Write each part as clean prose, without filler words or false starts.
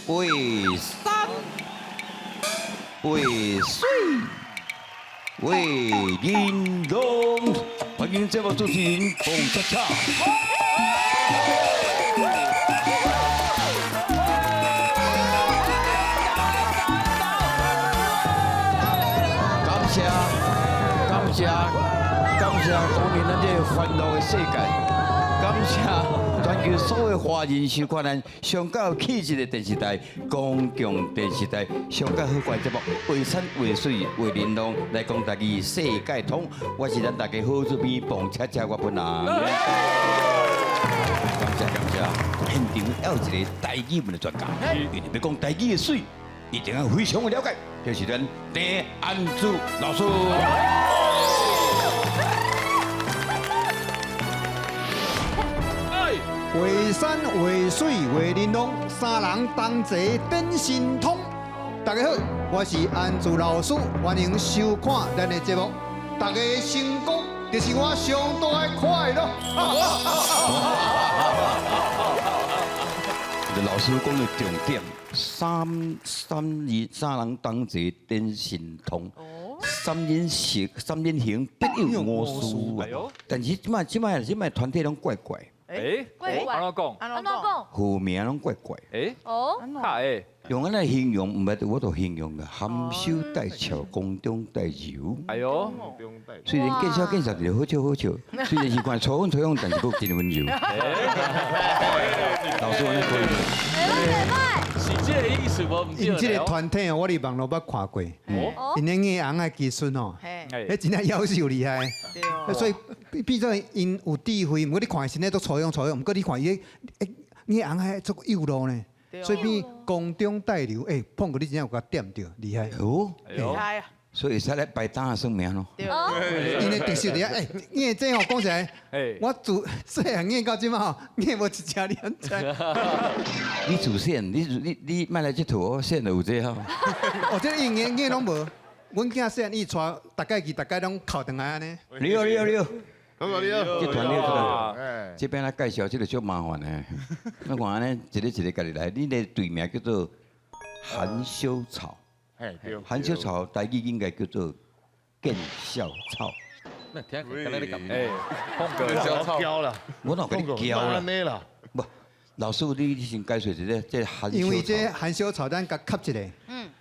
画山，画水，画玲珑。歡迎節目主持人彭恰恰。感謝，感謝，感謝光臨咱這個歡樂的世界，感謝全球所有華人收看咱上較有氣質的電視台——公共電視台上較好看節目《畫山畫水畫玲瑯》來講台語世界通，我是咱大家好主編彭恰恰，我本人。感謝感謝，現場還有一個台語文的專家，因為欲講台語的媠，一定要非常的了解，就是咱鄭安祖老師。畫山畫水畫玲瑯，三人同齊展神通。大家好，我是安祖老師，歡迎收看咱的節目。大家的成功就是我上大的快樂。老師講的重點，三人同齊展神通，三人行三人行必有我師啊。但是這擺團體攏怪怪。欸，按怎講？按怎講？號名攏怪怪。欸，哦，卡欸，用按呢形容，毋捌我都形容個含羞帶俏，攻中帶柔。哎喲，雖然見笑見笑，就是好笑好笑。雖然是看粗粉粗勇，但是閣真溫柔。老師，按呢可以無？袂歹袂歹。是這個意思無？𪜶這個團體哦，我佇網路捌看過。𪜶的硬尪仔的技術吼，彼真正夭壽厲害。所以變做𪜶有智慧，毋過你看伊身體都粗勇粗勇，毋過你看伊欸硬尪仔足幼路呢，所以變攻中帶柔。欸，碰過你真正有共點著，厲害。哦，厲害啊！所以會使來排檔啊算命咯。𪜶的特色佇遐，欸，硬這吼講起來，我自細漢硬到這馬吼，硬無一隻你敢知？你自細漢，你莫來這套哦，細漢就有這吼。哦，這硬硬硬攏無。阮囝細漢伊帶逐家去，逐家攏哭轉來按呢。你好，你好，你好。好，你好。這團體出來，這邊來介紹這個足麻煩的。我看按呢，一个一个家己來。你的隊名叫做含羞草。含羞草台語應該叫做見笑草。那聽起來你講，欸，碰個教啦，我哪共你教啦？無，老師你先解說一下這含羞草。因為這含羞草咱共吸一下，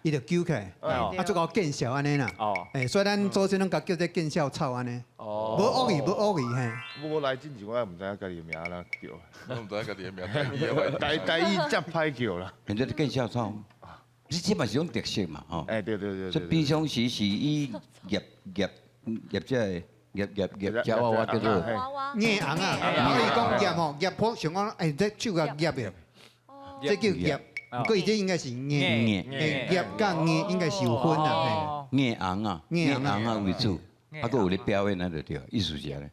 伊就揪起來，啊，足夠見笑按呢啦。哦，欸，所以咱祖先攏共叫做見笑草按呢。哦，無惡意，無惡意嘿。我來之前我也毋知影家己的名按怎叫，我毋知影家己的名，台語遮歹叫啦。現在見笑草。你這嘛是種特色嘛，吼！欸，對對對。所以平常時是以夾夾夾這個夾夾夾夾娃娃叫做硬尪仔，我伊講夾吼，夾破像講欸，這手共夾的，這叫夾。毋過伊這應該是硬硬夾佮硬應該是有分啦。硬尪仔，硬尪仔為主，啊，閣有咧表演啊，就對，意思是按呢。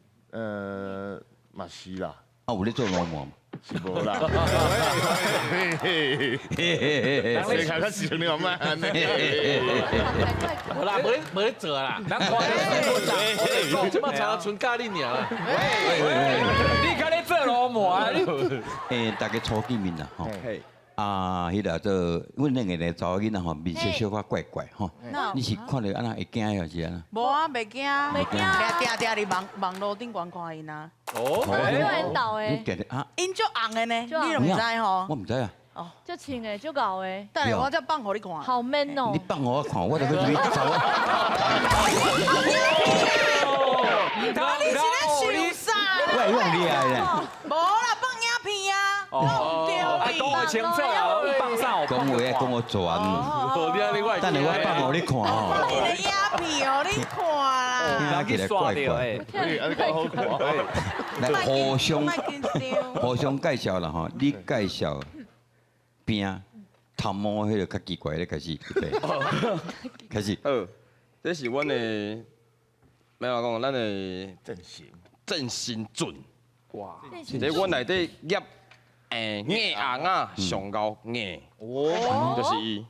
嘛是啦。啊，有咧做老母。是無啦，嘿嘿嘿，誰看較像你阿媽？無啦，無咧做啦，人看著這馬差剩教你爾啦。你敢咧做老母啊？欸，大家初見面啦，吼。啊，彼個做，阮兩個咧查某囡仔吼，面色小可怪怪吼。你是看著按怎會驚抑是按怎？無啊，袂驚，袂驚。定定佇網路頂懸看𪜶啊。哦，緣投的。你定定啊？𪜶足紅的呢，你都毋知吼？我毋知啊。哦，足穿的，足𠢕的。等下我再放予你看。好 man 哦！你放予我看，我就去走啊。你是咧想啥？我會用厲害咧。無啦，放影片啊。哦，對。講話清楚啊，放啥？講話愛講予全。等下我放予你看吼。你的影片予你看啦。聽起來怪怪。來互相介紹啦吼，你介紹邊頭毛彼個較奇怪咧，開始，開始。好，這是阮的，欲按怎講，咱的陣型，陣型陣。哇！這阮內底夾。欸，硬尪仔上𠢕硬，就是伊。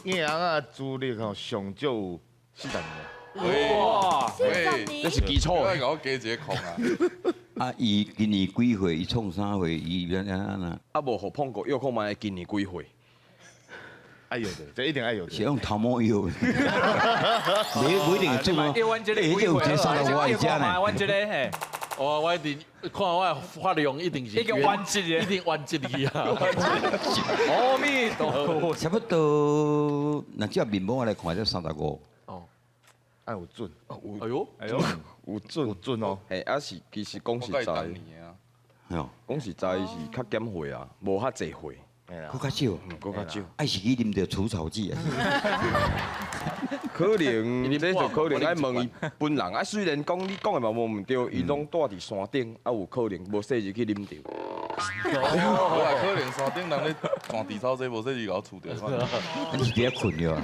硬尪仔資歷吼上少有40年。哇！40年，這是基礎的。我加一個空啊！啊，伊今年幾歲？伊創啥貨？伊按怎按怎？啊，無予碰過，約看覓今年幾歲？愛藥的，這一定愛藥是用頭毛藥，無一定會準哦。欸，阮這個欸，這有一個35歲遮呢。阮這個嘿，我一定看我的發量一定是已經彎折的一定彎折去啊！阿彌陀佛。差不多，若照面膜來看，才35。哦，愛有準，哎呦，哎呦，有準有準哦。嘿，啊是其實講實在，哦，講實在是較減歲啊，無較濟歲，閣較少，閣較少。愛是去啉著除草劑啊？可能這就可能愛問伊本人啊。雖然講你講的嘛無毋對，伊攏住佇山頂，啊有可能無細日去啉著。無啦，可能山頂人咧種除草劑，無說伊共我除掉。你是佇遐睏著啊？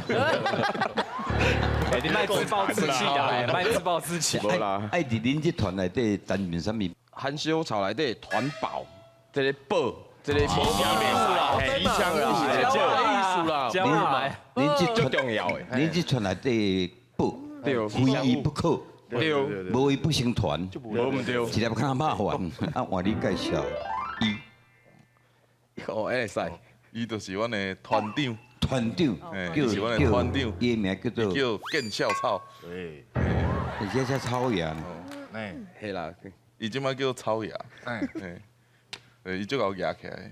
欸，你莫自暴自棄啦，莫自暴自棄。無啦，愛佇恁這團內底擔任啥物？韓小草內底團寶，這個寶，這個寶吉祥物，這個意思啦，恁這最重要的，恁這團內底寶，對，非伊不可，對，無伊不成團，無毋對。一粒較麻煩。啊，換你介紹伊。哦，會使。伊就是阮的團長，團長，叫是阮的團長，伊的名叫做叫見笑草，對，而且叫草爺。哎，嘿啦，伊這擺叫草爺，哎，伊足𠢕舉起來。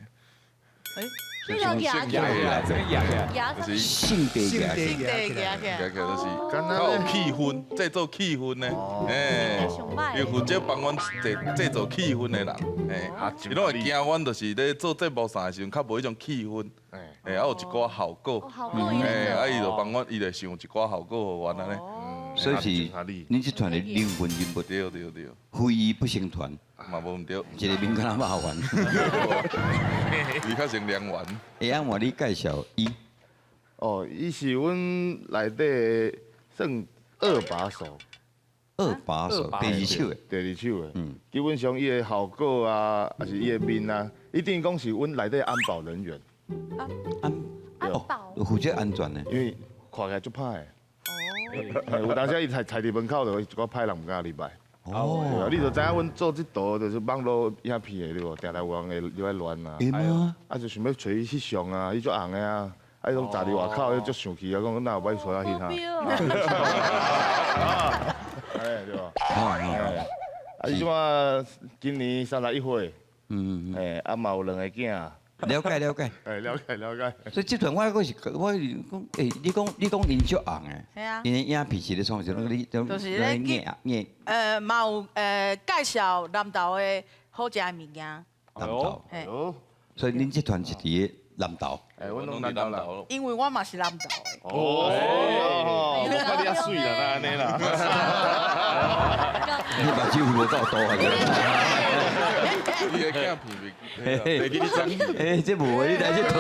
你就舉起來，這個舉舉就是性地性地性地舉起來，舉起來就是較有氣氛，製造氣氛的，哎，伊負責幫阮製造氣氛的人，哎，伊攏會驚阮就是咧做節目啥的時陣，較無彼種氣氛，哎，啊有一寡效果，哎，啊伊就幫阮，伊就想一寡效果予阮按呢。所以是恁這團的靈魂人物，對對對，非伊不成團，嘛無毋對，一個名較麻煩，伊較像良緣。會按換你介紹伊？哦，伊是阮內底算二把手。二把手，第二手的。第二手的，嗯，基本上伊的效果啊，還是伊的面啊，一定講是阮內底安保人員。安保。負責安全的。因為看起來足歹的。有當時伊徛佇門口，就一寡歹人毋敢入來。哦，你就知影阮做這道就是網路影片的對無？定定有人會入來亂啊。會嗎？啊，就想欲揣伊翕相啊，伊足紅的啊，啊，伊攏站佇外口，伊足生氣啊，講哪有擺出來翕啊？哎，對無？啊，伊這馬今年31歲，嗯，哎，啊嘛有兩个囝。了解了解，哎，了解了解。所以這團我閣是我是講，欸，你講𪜶足紅的，𪜶的影片是咧創啥？你就是咧影影。嘛有介紹南投的好食的物件。南投。所以恁這團是佇南投。哎，阮攏南投啦。因為我嘛是南投的。哦，我看你較媠啦，按呢啦。你目睭無夠大啊！你的鏡片袂記你講。哎，這無你來這推。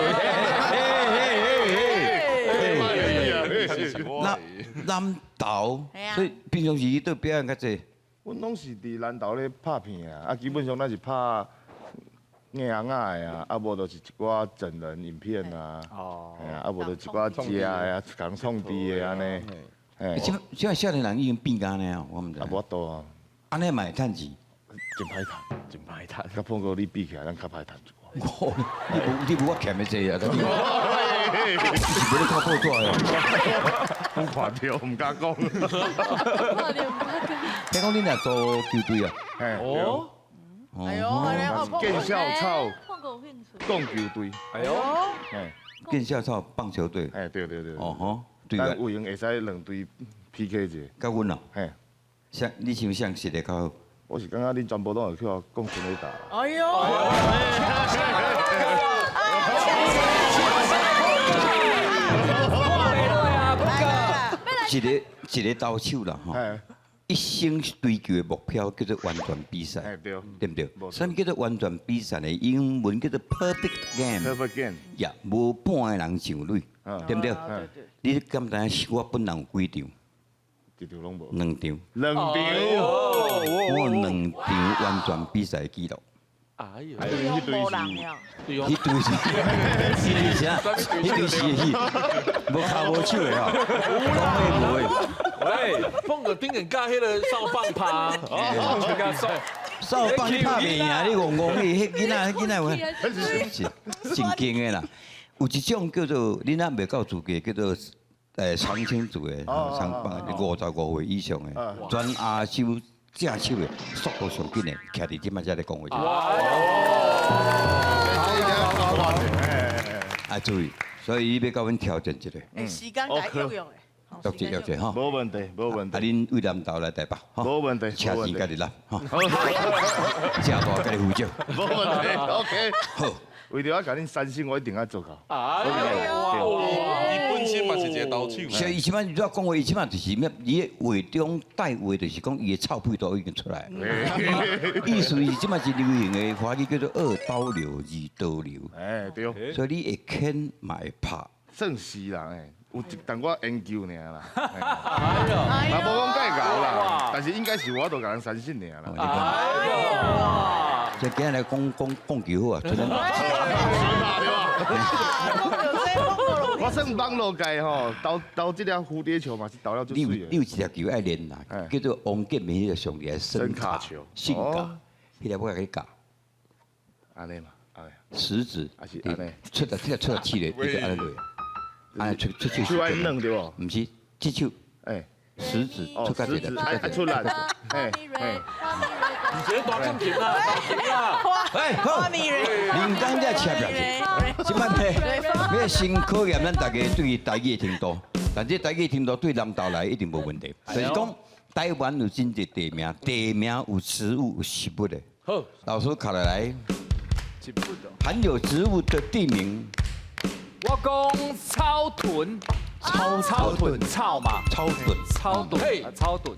南投，所以平常時去佗表演較濟。阮攏是佇南投咧拍片啊，啊，基本上咱是拍硬仔的啊，啊無就是一寡整人影片啊，啊無就一寡食的啊，共創治的按呢。哎，這這少年人已經變按呢啊，我毋知。啊，無法度啊。按呢嘛會趁錢。真歹趁，真歹趁。佮碰哥你比起來，咱較歹趁一寡。你無我欠的濟啊！你是無咧看報紙的。我看著，毋敢講。聽講恁若做球隊啊？哦。哎呦，見笑草棒球隊。哎呦。見笑草棒球隊。哎，對對對。哦吼，對咱有閒會使兩隊 PK 一下。佮阮啊？嘿。像你想誰實力較好？我是感覺恁全部攏會去予我講全壘打。哎呦！一個一個投手啦，吼，一生追求的目標叫做完全比賽，對毋對？啥物叫做完全比賽呢？英文叫做 perfect game。 perfect game。呀，無半个人上壘，對毋對？你敢知影我本人有幾場？一場攏無。兩場。兩場。我有兩場完全比賽的紀錄。哎呦，彼隊是，彼隊是，彼隊啥？彼隊是無跤無手的吼，講話無的。喂，碰個頂人教彼個掃棒拍，掃棒你拍袂贏，你戇戇的，彼囡仔彼囡仔有，是真勁的啦。有一種叫做恁還袂夠資格，叫做長青族的，長55歲以上的，全亞洲正手的速度上緊的，徛佇這擺遮咧講話。啊，注意，所以伊欲佮阮挑戰一下。時間來約約的。約一約一吼。無問題，無問題。啊，恁為南投來台北，無問題，車錢家己攬，吼。食大家己負責。無問題，OK。好。為著我共恁三星，我一定愛做到。哎呦，伊本身嘛是一個投手。所以伊這擺你講話，伊這擺就是咩？伊的話中帶話，就是講伊的臭屁都已經出來。意思是這擺是流行的華語叫做二刀流、二刀流。哎，對。所以你會牽嘛會拍。算是啦，哎，有一淡薄研究爾啦。嘛無講介𠢕啦，但是應該是我都共人相信爾啦。這今日來講講講球好啊！我算網路界吼，投投這粒蝴蝶球嘛是投了足媠的。你有一粒球愛練啦，叫做王建民彼個上厲害伸卡球，伸卡，彼個我共你教。按呢嘛，食指，還是按呢？出來，這個出來試咧，你就按呢落，按呢出出手。手愛軟對無？毋是，這手，食指出較濟來，出來，哎哎。你這大鋼琴啊！哎，好，林剛才切入去，這擺呢，欲先考驗咱大家對台語的程度，但這台語程度對南投來一定無問題。就是講，台灣有真濟地名，地名有植物有食物的。好，老師考落來，含有植物的地名。我講草屯，草屯草嘛，草屯，草屯，草屯。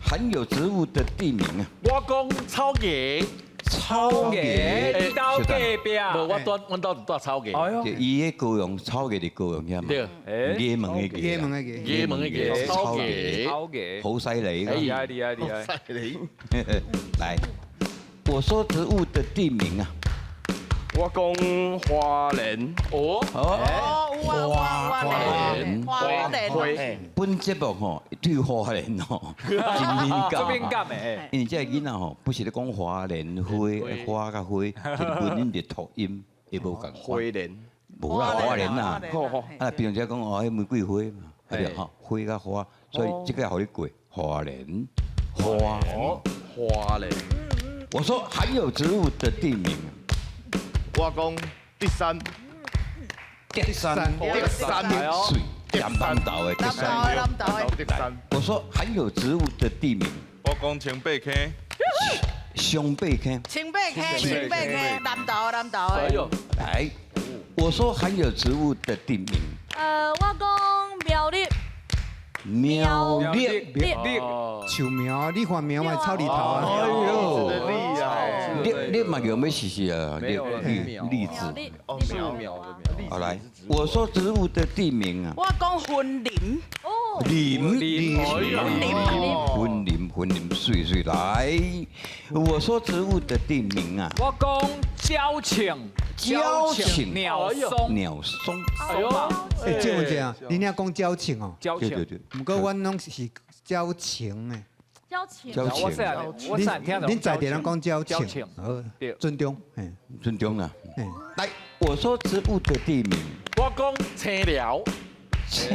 含有植物的地名啊！我講草莖，草莖，你兜隔壁。無，我住，阮兜住草莖。伊彼高雄草莖佇高雄遐嘛。對，野門的野門的野門的草莖，草莖，好犀利。厲害厲害厲害。犀利。來，我說植物的地名啊。我講花蓮。哦。花蓮，花蓮，本節目吼對花蓮吼真敏感，敏感的，因為這个囡仔吼不是咧講花蓮花，花佮花，一個文音的讀音會無仝。花蓮，無啦，花蓮啦。啊，比如講哦，彼玫瑰花嘛，對吼，花佮花，所以這個予你過花蓮，花花蓮。我說含有植物的地名，我講德山。德山，德山，水，南投的德山，南投的德山。我說含有植物的地名，我講清白坑，松柏坑，清白坑，清白坑，南投，南投的。來，我說含有植物的地名，我講苗栗，苗栗，樹苗，你看苗嘛草裡頭啊。哎呦，栗栗嘛叫咩事事啊？栗栗栗子，哦，樹苗的苗。好來，我說植物的地名啊。我講雲林。哦。林林雲林雲林水水來。我說植物的地名啊。我講蕉青。蕉青。鳥松。鳥松。哎呦。哎，這問題啊，你遐講蕉青哦。蕉青。對對對。毋過阮攏是蕉青的。蕉青。蕉青。我恁在地人講蕉青。對。尊重。尊重啊。來，我說植物的地名。我講青寮。青。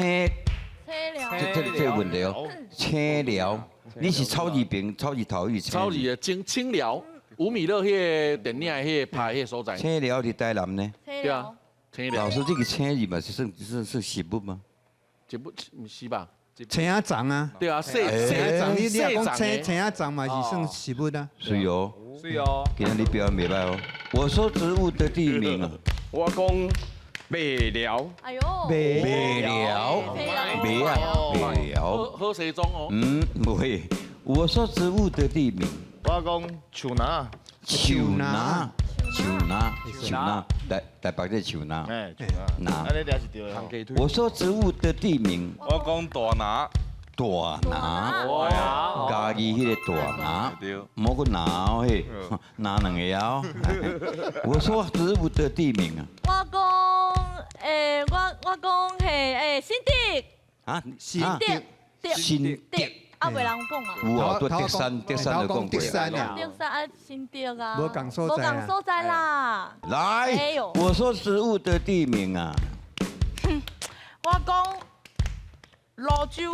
青寮。這個問題哦。青寮，你是草字邊，草字頭，伊是草字的青青寮，吳米樂彼個電影彼個拍彼個所在。青寮佇台南呢。對啊。青寮。老師，這個青字嘛是算算算食物嗎？食物毋是吧？青仔欉啊。對啊，青仔欉，你若講青青仔欉嘛是算食物啊。是哦。是哦。今日你表演袂䆀哦。我說植物的地名啊。我講麥寮。哎呦。麥寮。麥啊，麥寮。好西裝哦。嗯，不會。我說植物的地名。我講樹林。樹林。樹林，樹林，台台北這樹林。哎，樹林。按呢是對的。我說植物的地名。我講大拿。大拿。嘉義彼個大拿。莫閣拿哦嘿，拿兩個哦。我說植物的地名啊。我講，我講嘿，新竹。啊，新竹。新竹。啊，袂人講啊。有啊，對德山，德山就講過。德山啊，德山啊，新竹啊。無仝所在。無仝所在啦。來，我說植物的地名啊。我講蘆洲，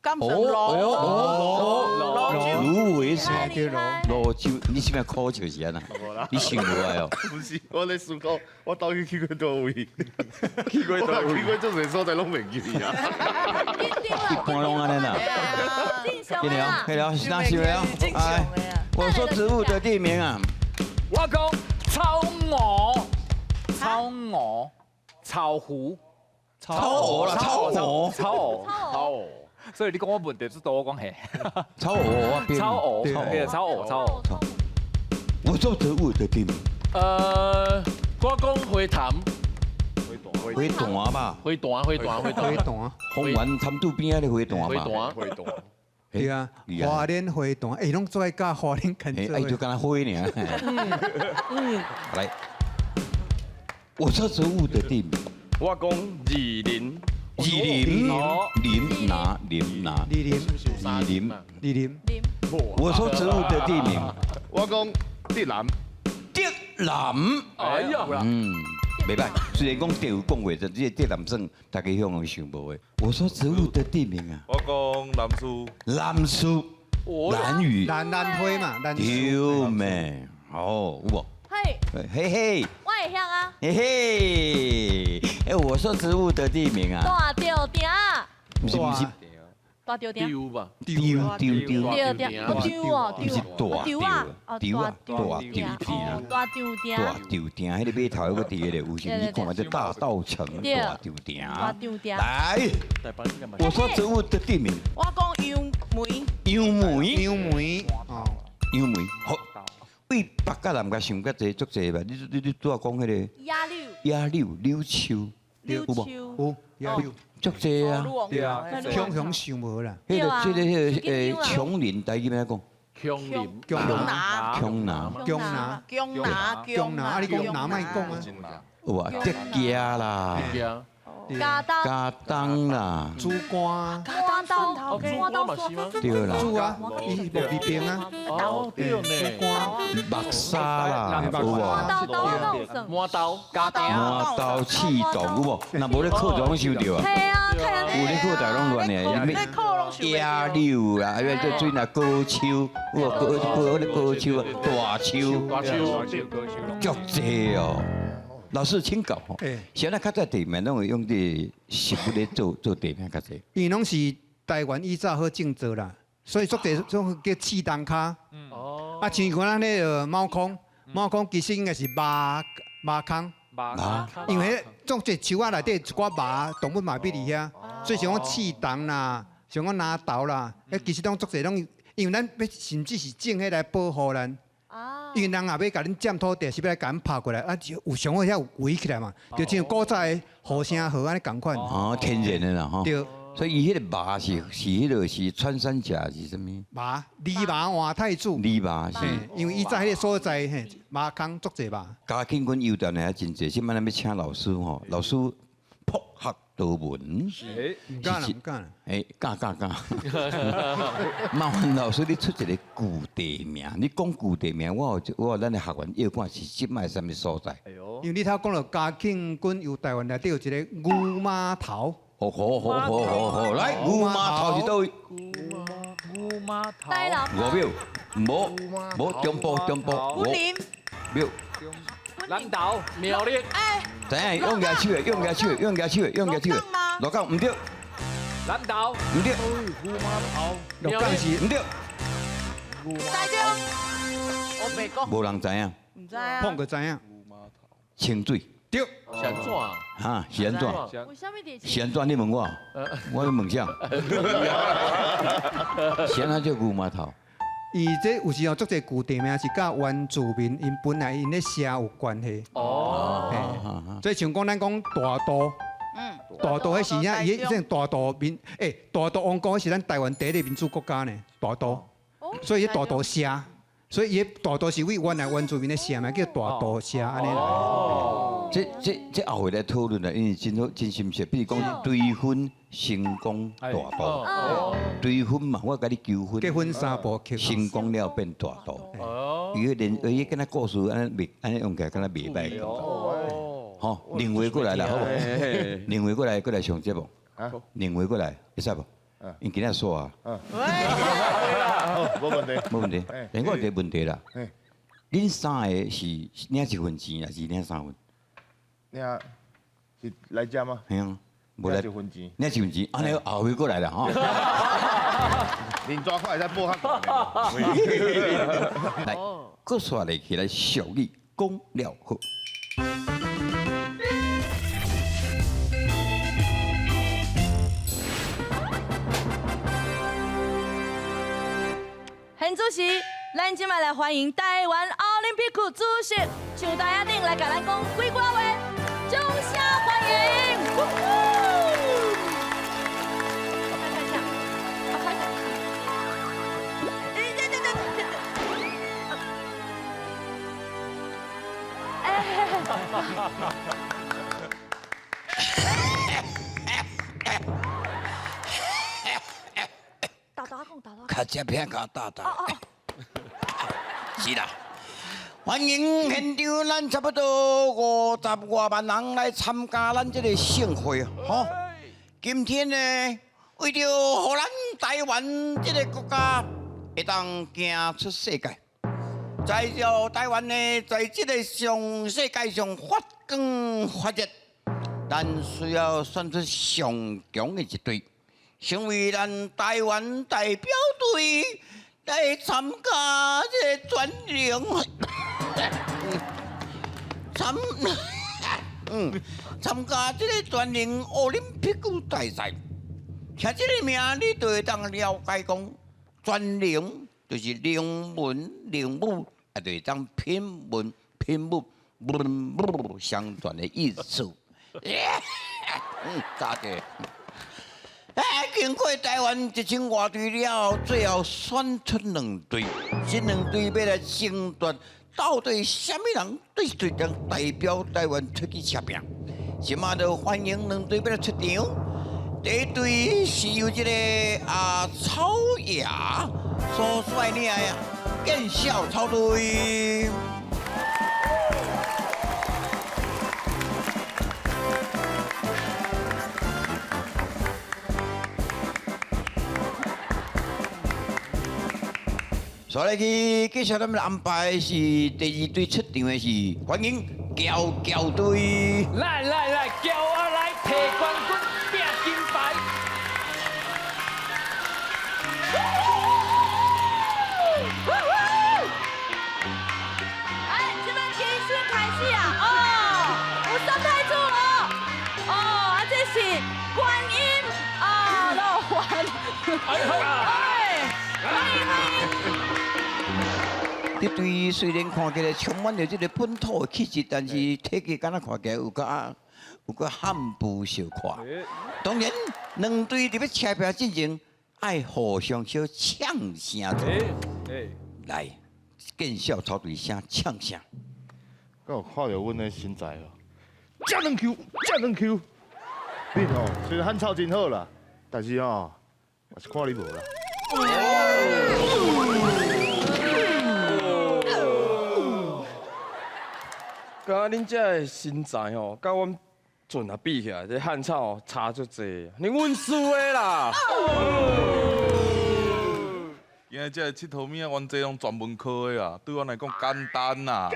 敢算蘆？哦，蘆洲。蘆葦草，對蘆洲，你是欲苦笑是按怎？你想無來哦？不是，我咧思考，我到底去過佗位？去過佗位？去過足濟所在攏袂記啊。一般攏按呢啦。正常對了，啦。對了，那是了。哎，我說植物的地名啊，我講草鵝，草鵝，草湖，草鵝啦，草鵝，草鵝，草鵝。所以你講我問題最多，我講嘿。草鵝，我變草鵝，對，草鵝，草鵝。我說植物的地名。我講花壇，花壇吧，花壇，花壇，花壇，花壇。豐原潭渡邊仔的花壇嘛。花壇，花壇。對啊，花蓮花壇，欸，攏做愛佮花蓮牽做。哎，就敢若花爾。來，我說植物的地名。我講二林，二林，林哪林哪？二林，二林，二林。我說植物的地名。我講竹南，竹南。哎呀，袂䆀，雖然講竹有講過，但這個竹南算大家向來想無的。我說植物的地名啊，我講南樹，南樹，蘭嶼，蘭蘭花嘛，蘭對咩？哦，有無？嘿，嘿嘿，我會曉啊。嘿嘿，哎，我說植物的地名啊，大吊鼎，不是不是，大吊鼎，丟吧，丟丟丟，對對，丟哦，不是大丟啊，丟啊，大吊鼎，大吊鼎，大吊鼎，彼個碼頭閣佇彼個，有時你看這大稻埕大吊鼎，大吊鼎。來，我說植物的地名，我講楊梅，楊梅，楊梅，哦，楊梅，好。對北佮南佮想較濟足濟吧？你拄仔講彼個野柳，野柳柳樹，柳樹有野柳，足濟啊！對啊，雄雄想無啦。彼個這個彼個瓊林，台語欲按怎講？瓊林，瓊拿，瓊拿，瓊拿，瓊拿，瓊拿，啊！你講拿莫講啊？有啊，竹崎啦，加東，加東啦，竹竿，加東，加東，對啦，竹啊，伊木字邊啊，哦，對呢，竹竿，木沙啦，有無？磨刀，加磨刀刺刀有無？若無咧課就攏收著啊。係啊，有咧課大攏亂的，野柳啦，啊，這水若高樹，有無高高彼個高樹啊，大樹，大樹，足濟哦。老師請教吼，現在較早地名攏會用這食物咧做做地名較濟。因攏是台灣以早好種植啦，所以足濟種叫刺桐跤。哦。啊，像講咱彼個貓空，貓空其實應該是麻麻空。麻。因為種濟樹仔內底一寡麻動物嘛比佇遐，所以像講刺桐啦，像講拿豆啦，其實攏足濟攏，因為咱欲甚至是種彼來保護咱。因為人若欲共恁佔土地，是欲來共恁拍過來，啊，有上好遐有圍起來嘛，就像古早的護城河按呢仝款。哦，天然的啦，吼。對。所以伊彼個麻是彼個是穿山甲是啥物？麻，籬笆換太子。籬笆是。因為以早彼個所在嘿，麻空足濟麻。嘉慶阮幼童的真濟，這擺咱欲請老師吼，老師博學多聞。毋敢啦，毋敢啦。欸，敢敢敢。麻煩老師，你出一個舊地名，你講舊地名，我有咱的學員要看是這擺啥物所在。因為你頭講著嘉慶郡猶台灣內底有一個牛媽頭。好好好好好好，來牛媽頭是佗位？牛媽頭。5秒，無無中部中部。5秒。南投苗栗。知影用舉手的，用舉手的，用舉手的，用舉手的。鹿港毋對。南投毋對。牛媽頭。鹿港是毋對。台中。我袂講。無人知影。毋知啊。碰個知影。清水。對。是按怎？哈，是按怎？為啥物佇？是按怎？你問我，我問啥？是按怎叫牛媽頭？伊這有時候足濟舊地名是佮原住民𪜶本來𪜶咧社有關係。哦。所以像講咱講大肚，大肚彼時影，伊彼種大肚民，大肚王國彼是咱台灣第一个民主國家呢，大肚。所以彼大肚社，所以伊大肚是為原來原住民的社名叫大肚社按呢來。這後回來討論啦，因為真好真深切。比如講追婚成功大肚，追婚嘛，我共你求婚，結婚三部曲，成功了變大肚。伊個連伊敢若故事按呢袂按呢用起來敢若袂䆀。吼，两位过来啦，好無？兩位過來，過來上節目。兩位過來，會使無？𪜶今仔煞啊。好，無問題。無問題。但我有一個問題啦。恁三个是領一份錢，還是領三份？領是來這嗎？係啊，無來領一份錢。領一份錢，按呢後悔過來啦吼。恁抓快會使報較懸。來，閣煞落去來俗語講了好。現主席，咱這擺來歡迎台灣奧林匹克主席上台仔頂來共咱講幾句話，掌聲歡迎！較這片較大大。是啦，歡迎現場咱差不多50外萬人來參加咱這個盛會，吼。今天呢，為著予咱台灣這個國家會當行出世界，在著台灣呢，在這個上世界上發光發熱，咱需要選出上強的一隊，成為咱台灣代表隊來參加這個全能參參加這個全能奧林匹克大賽。聽這個名，你就會當了解講，全能就是能文能武，啊，就是當品文品武文武雙全的意思。大姐。哎，經過台灣1000外隊了後，最後選出兩隊，這兩隊欲來爭奪，到底啥物人對隊長代表台灣出去車拼？這馬就歡迎兩隊欲來出場。第一隊是由這個啊草爺所率領的見笑草隊。所以去繼續咱們安排是第二隊出場的是歡迎喬喬隊。來來來，喬啊來，提冠軍，拼金牌。哎，這擺培訓開始啊！哦，有三太子哦，哦，啊這是觀音啊，老環。哎，歡迎歡迎。這隊雖然看起來充滿著這個本土的氣質，但是體格敢若看起來有較罕不相看。當然，兩隊佇欲車拼進前，愛互相相嗆聲。來，見笑草隊先嗆聲。敢有看著阮的身材哦，遮軟 Q，遮軟 Q。恁哦，雖然漢草真好啦，但是哦，我是看你無啦。敢若恁這个身材吼，佮阮船啊比起來，這漢草差足濟，恁穩輸的啦。今日這个𨑨迌物仔，阮這攏專門科的啦，對阮來講簡單啦。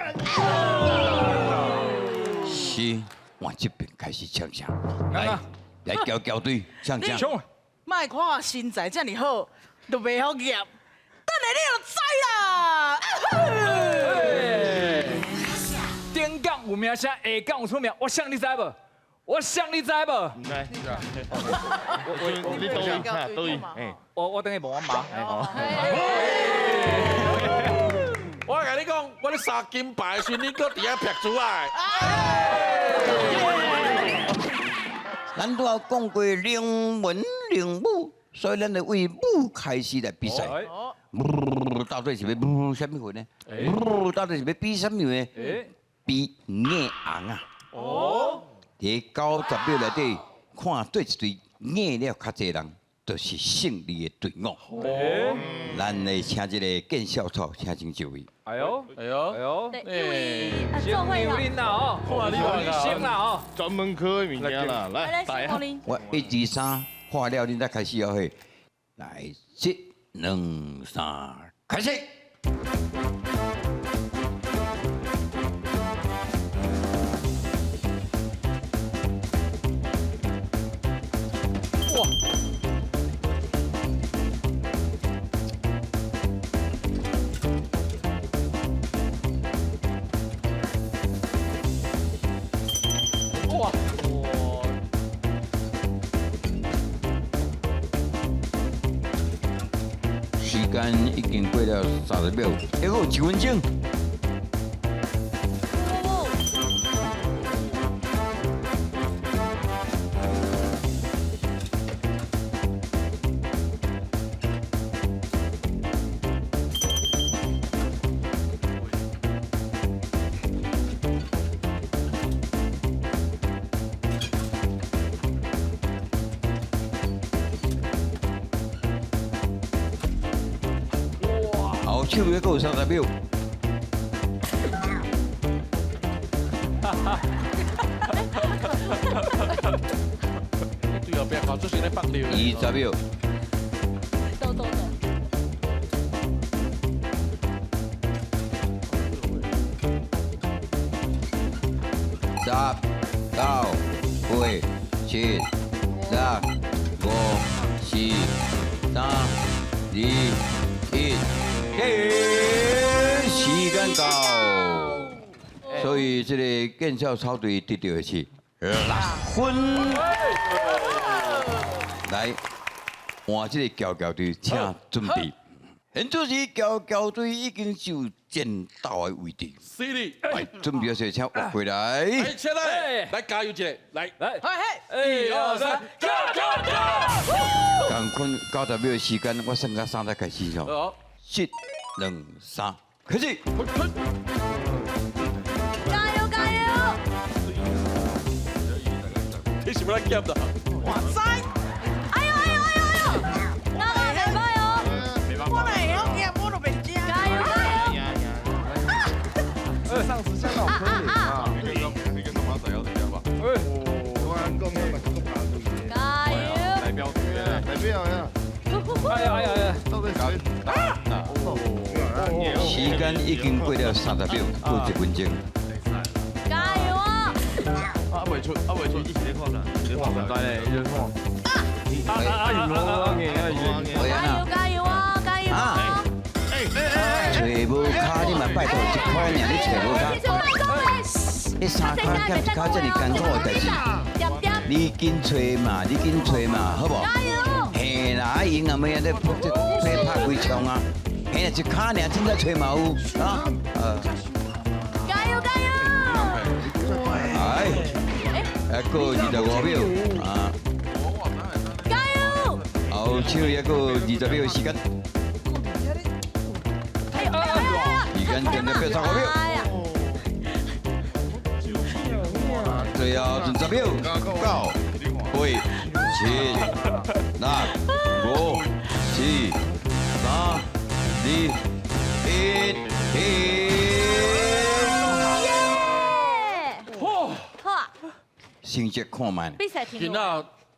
是，往這邊開始嗆聲，來，來喬喬隊嗆聲。莫看我身材這麼好，就袂曉夾，等下你就知啦。頂港有名聲，下港有出名，我想你知無？我想你知無？毋知。我你倒位，倒位。我等下無我媽。我共你講，我咧殺金牌的時，你閣佇遐撇珠仔。咱拄仔講過能文能武，所以咱就為武開始來比賽。到底是欲武啥物份呢？到底是欲比啥物呢？比硬紅啊！哦，佇90秒內底，看佗一隊硬了較濟人就是胜利的队伍。咱来请这个见笑草，请请就位。哎呦，哎呦，哎呦，对，因为啊，做会牛奶啦哦，你先啦哦，专门科的物件啦，来，来，我1、2、3画了，恁才开始哦嘿。来，1、2、3，开始。哇！哇！时间已经过了30秒，还有1分钟。后手还阁有30秒。对后壁看出先咧放尿。20秒。走走走。10、9、8、7、6、5、4、3、2、1。时间到，所以这个见笑草队得到的是6分。来，换这个乔乔队，请准备。现在是乔乔队已经就战斗的位置。是的。来，准备好，请活过来。来，起来，来加油一下，来来， 1、2、3，加加加！同款90秒的时间，我算到3才开始哦。1、2、3，开始！加油加油！你是要来夹的？哇塞！哎呦哎呦哎呦哎呦！那嘛袂歹哦。我哪会晓夹，我都袂知。加油加油！上次像老可怜啊！你跟马仔要怎样吧？我讲那嘛是国家队的。加油！代表队的，代表呀！哎呀哎呀哎呀！到底谁？时间已经过了30秒，过1分钟。加油啊！啊未出，啊未出，一直咧看啦，一直看，唔知咧，一直看。啊啊啊！加油加油啊！加油啊！揣无跤，你嘛拜托一箍尔，你揣无跤。你3跤减1跤，这么艰苦的代志。你紧揣嘛，你紧揣嘛，好无？嘿啦，啊赢啊，咩啊？咧这这拍几枪啊？嘿啦，一跤尔，真正揣嘛有啊？加油加油！哎，还阁25秒啊！加油！后手还阁20秒时间。时间剩了85秒。最后剩10秒，9、8、7、6、5、4、3、2、1，停！耶！好啊！成绩看觅。比赛停。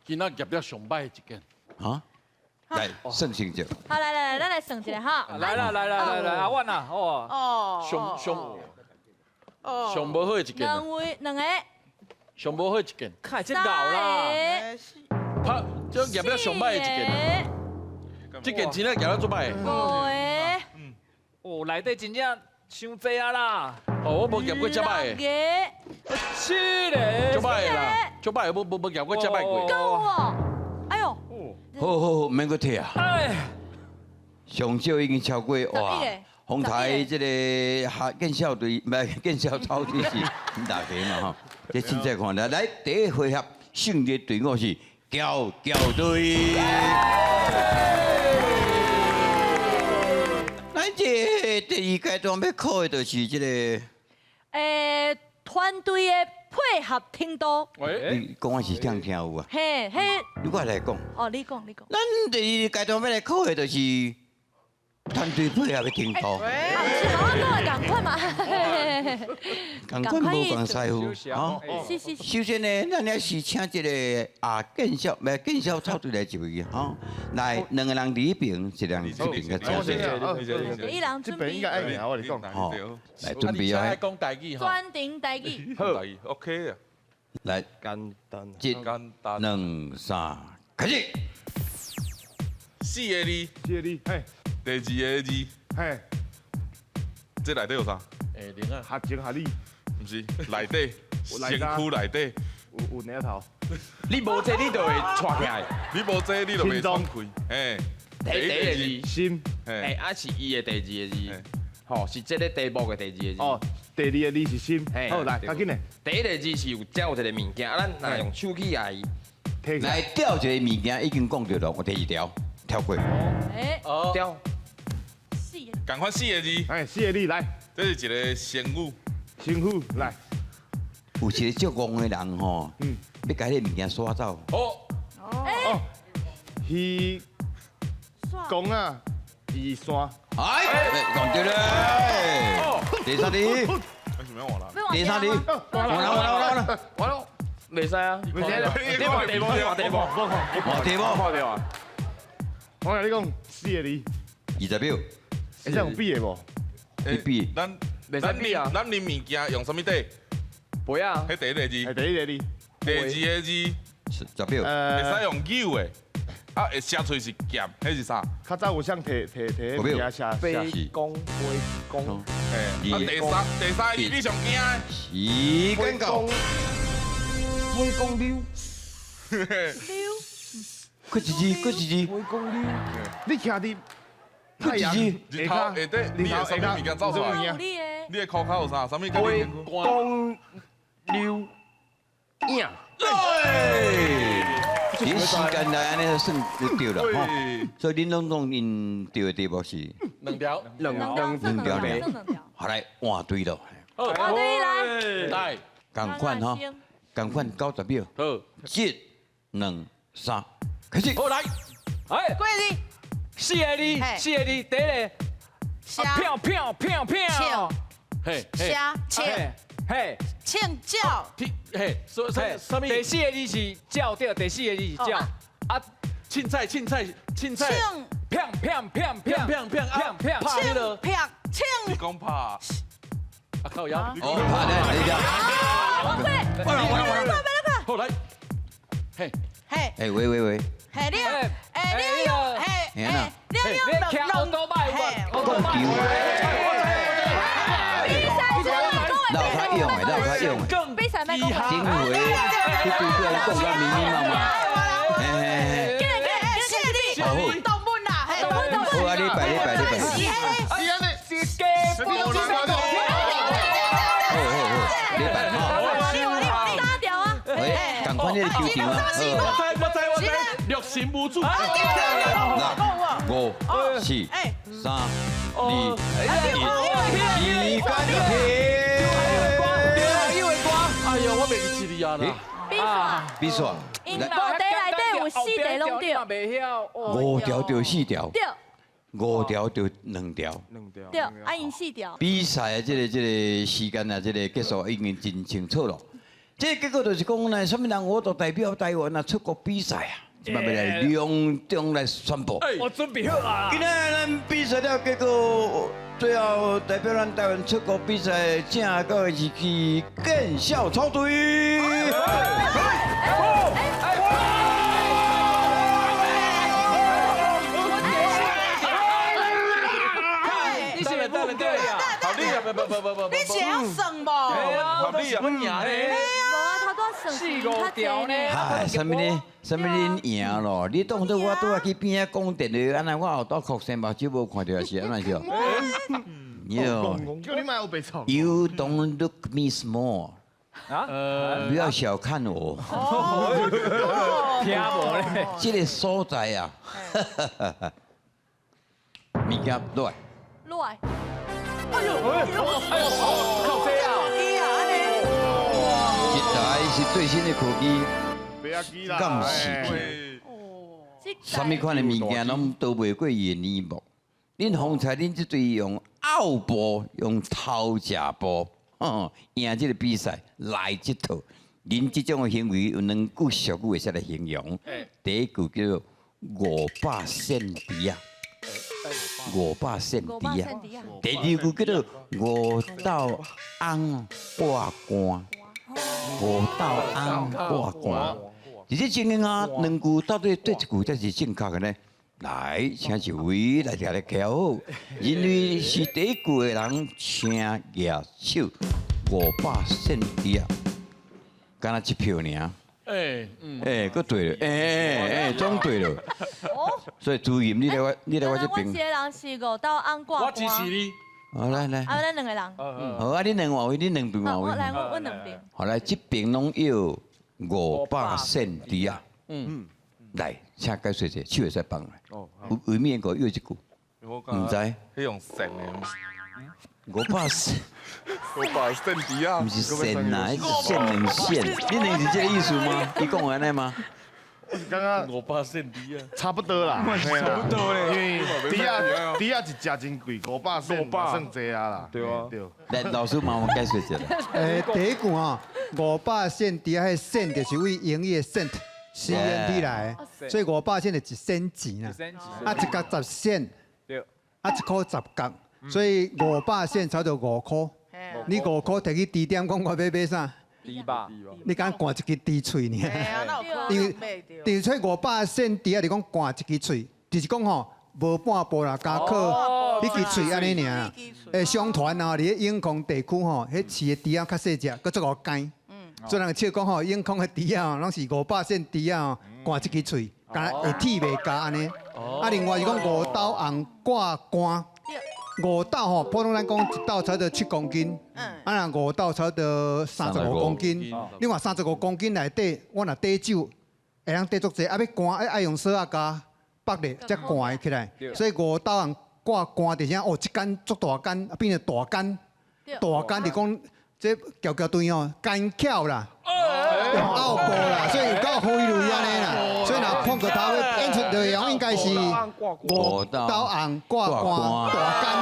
今仔夹了上歹的一件。啊？来算成绩。好，来来来，咱来算一下哈。来来来来来，阿万啊，哦。哦。上无好的一件。两位两个。上无好一件。看这老啦。拍这夹了上歹的一件。这件真正夹了足歹。五个。哦，内底真正伤济啊啦。哦，我无夹过这歹的。六个。七个。足歹的啦，足歹的，无夹过这歹过。够哦。哎呦。好好好，免阁退啊。上少已经超过哇，丰台这个学见笑队，唔系见笑草队是大家嘛吼。这凊彩看来，来第一回合胜利队伍是乔乔队。咱这第二阶段欲考的就是这个。团队的配合程度。你講我是聽聽有啊？嘿，嘿。你過來講。哦，你講，你講。咱第二階段欲來考的就是團隊配合的程度。啊，毋是，我講的仝款嘛。仝款無仝師傅，吼。是是是。首先呢，咱也是請這個啊建設，袂建設草隊來一位吼。來，兩個人佇彼邊，一個人這邊較正。一人準備。這邊應該愛贏，我跟你講。吼，來準備哦。講台語吼。專程台語。好，台語 OK 啊。來，簡單。一、兩、三，開始。四個字，四個字，嘿。第二個字，嘿。這內底有啥？欸，零啊。合情合理。毋是，內底，身軀內底。有領頭。你無這，你就會掣起來。你無這，你就袂爽開。嘿。第一個字。心。欸，啊是伊的第二個字。吼，是這個題目的第二個字。哦，第二個字是心。好，來，較緊嘞。第一個字是有照一個物件，啊，咱若用手去來。來吊一個物件已經講著了，我第二條跳過。欸。吊。四個。仝款四個字。哎，四個字來。這是一個成語。成語來。有一個足戇的人吼，欲共彼个物件刷走。哦。哦。魚公啊，魚山。哎，講對咧。第三題。第三題。完啦完啦完啦完了，袂使啊。袂使。你換題目，你換題目。換題目。看著啊。我共你講四個字。20秒。會使用比的無？你比。咱咱啉咱啉物件用啥物底？杯啊。彼第一個字。第一個字。第二個字。10秒。會使用扭的。啊，會寫出是劍，彼是啥？較早有啥提提提物件寫杯公杯公。嘿。啊，第三個字你上驚的。時間到。杯公溜。溜。閣一字，閣一字。杯公溜。你徛佇太陽日頭下底，你的啥物物件走出來？你的褲跤有啥？啥物？杯公溜影。對。你時間內按呢算就對了吼，所以恁攏總𪜶對的題目是兩條，兩條咧，好來換隊咯，換隊來，來，仝款吼，仝款90秒，好，一、兩、三，開始，好來，哎，幾個字？四個字，四個字，第一個，票票票票，嘿，寫唱，嘿，唱叫，嘿，啥啥物？第四個字是叫對，第四個字是叫，啊，凊彩凊彩凊彩，砰砰砰砰砰砰砰砰，拍彼个，砰唱，你講拍，啊靠腰，哦，拍咧，你講，完了完了完了，好來，嘿，嘿，哎喂喂喂，嘿你，哎你用，嘿，嘿，你用兩兩，講球。老較用的，老較用的。比賽莫講。頂回，彼對對講甲密密麻麻。嘿嘿嘿。謝你，動本啦，動本動本。好啊，你擺你擺你擺。是雞。好好好，你擺吼。三條啊。喂，仝款彼個球場啊。我知我知我知，六神無主。五、四、三、二、一，時間就停。哎呦，我袂記這字啊啦！比賽，比賽，𪜶五題內底有四題攏對，五條對四條，對，五條對兩條，對，啊𪜶四條。比賽的這個時間啊，這個結束已經真清楚了。這個結果就是講呢，啥物人我都代表台灣啊出國比賽啊，這擺欲來隆重來宣布。我準備好啊！今仔咱比賽了結果。最後代表咱台灣出國比賽，正個是去建校草隊。你是不對啊？好你啊，不不不不不，你是會曉算無？好你啊，我贏咧。無啊，頭拄算四五條呢。唉，啥物呢？啥物恁贏咯？你當作我拄仔去邊仔講電話，按呢我後頭哭聲目睭無看著也是按呢是哦。叫你莫烏白創。 You don't look me small。啊？不要小看我。聽無咧？這個所在啊，物件落來。落來。哎呦！哎呦！靠這啊！機啊，按呢。一、来是最新的科技，监视器，啥物款的物件攏逃袂過伊的耳目。恁方才恁這隊用拗步，用偷食步，贏這個比賽來這套。恁這種的行為有兩句俗語會使來形容。第一句叫做500仙豬仔，500仙豬仔。第二句叫做五斗翁掛竿，五斗翁掛竿。而這情形啊，兩句到底對一句才是正確的呢？來，請一位來聽來徛好，認為是第一句的人，請舉手。500仙豬仔，敢若一票爾。哎，哎，閣對了，哎哎哎，總對了。所以主任，你來我，你來我這邊。我一個人是五斗翁掛竿。我支持你。好來來。啊，咱兩個人。好啊，你兩位，你兩邊換位。我來，我兩邊。好來，這邊攏有500仙豬仔。嗯。來，請解說者，手會使放來。哦。為免個要這句？毋知。彼用線的。500仙。500仙豬仔。毋是線啊，是線兩線。你兩是這個意思嗎？伊講按呢嗎？我是感覺500仙豬仔，差不多啦，差不多咧。因為豬仔豬仔一隻真貴，500仙嘛算濟啊啦。對啊。對。來，老師麻煩解說一下。第一句吼，500仙豬仔，彼仙就是為英語的 cent，C N T 來的，所以500仙就一仙錢啦。啊，一角十仙，啊，一箍十角，所以500仙差不多5箍。你5箍提去豬店，講我欲買啥？豬肉，你敢捾一支豬喙爾？因為而且500仙豬仔，是講捾一支喙，就是講吼無半步啦，加靠彼支喙按呢爾。相傳啊，佇咧永康地區吼，彼飼的豬仔較細隻，閣足𠢕干。所以人笑講吼，永康的豬仔吼，攏是500仙豬仔吼，捾一支喙，敢若會鐵袂咬按呢。啊，另外是講五斗紅掛竿。五斗吼，普通咱講一斗差不多7公斤，啊若五斗差不多35公斤。你看35公斤內底，我若綴酒會當綴足濟，啊欲乾愛用索仔共縛咧，才乾會起來。所以五斗紅掛竿就是講，哦，這竿足大竿，變成大竿，大竿就講這橋橋對吼，奸巧啦，用拗步啦，所以有夠好類按呢啦。所以若碰個頭演出內容應該是五斗紅掛竿大竿。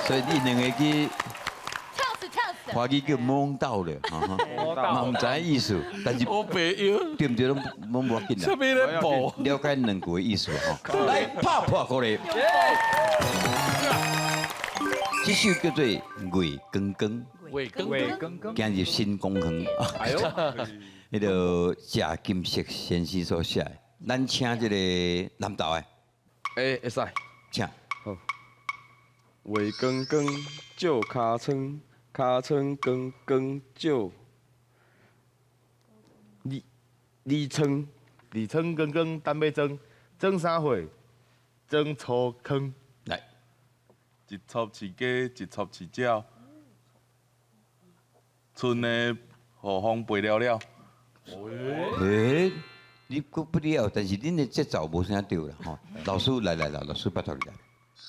所以你兩個去，嗆死嗆死，華語叫摸到了，嘛毋知意思，但是我白腰，對毋對？攏攏無要緊啦。啥物咧步？了解兩句的意思吼。來，拍破過來。這首叫做《月光光》。月光光。今日新公園。哎呦，彼个謝金石先生所寫的，咱請這個南投的。欸，會使。請。好。月光光照尻川，尻川光光照李李川，李川光光等欲裝，裝啥貨？裝粗糠。來，一撮飼雞，一撮飼鳥，賰的予風飛了了。欸，你閣不了，但是恁的節奏無啥對啦吼。老師來來來，老師拜託你來。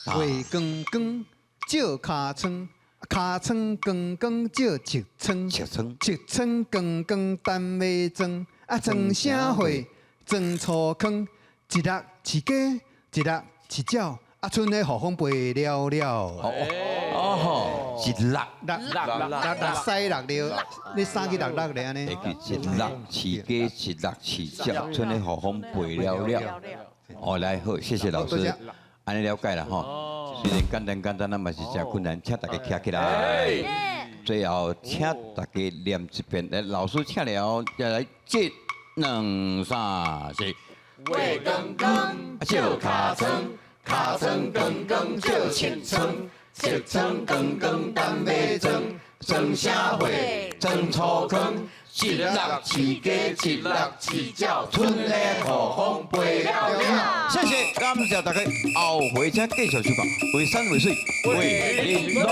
月光光照尻川，尻川光光照尺川，尺川，尺川光光等欲裝，啊裝啥貨？裝粗糠，一粒飼雞，一粒飼鳥，啊賰咧予風飛了了。哦，一粒六六六六西六了，你三去六六咧按呢？一粒飼雞，一粒飼鳥，賰咧予風飛了了。哦，來好，謝謝老師。按呢了解啦吼，雖然簡單簡單，咱嘛是誠困難，請大家徛起來。最後請大家念一遍，來老師請了，再來一、兩、三、四。月光光照尻川，尻川光光照尺川，尺川光光等欲裝，裝啥貨？裝粗糠。一粒飼雞，一粒飼鳥，賰咧予風飛了了。謝謝，感謝大家，後回請繼續收看，為山為水為玲瓏。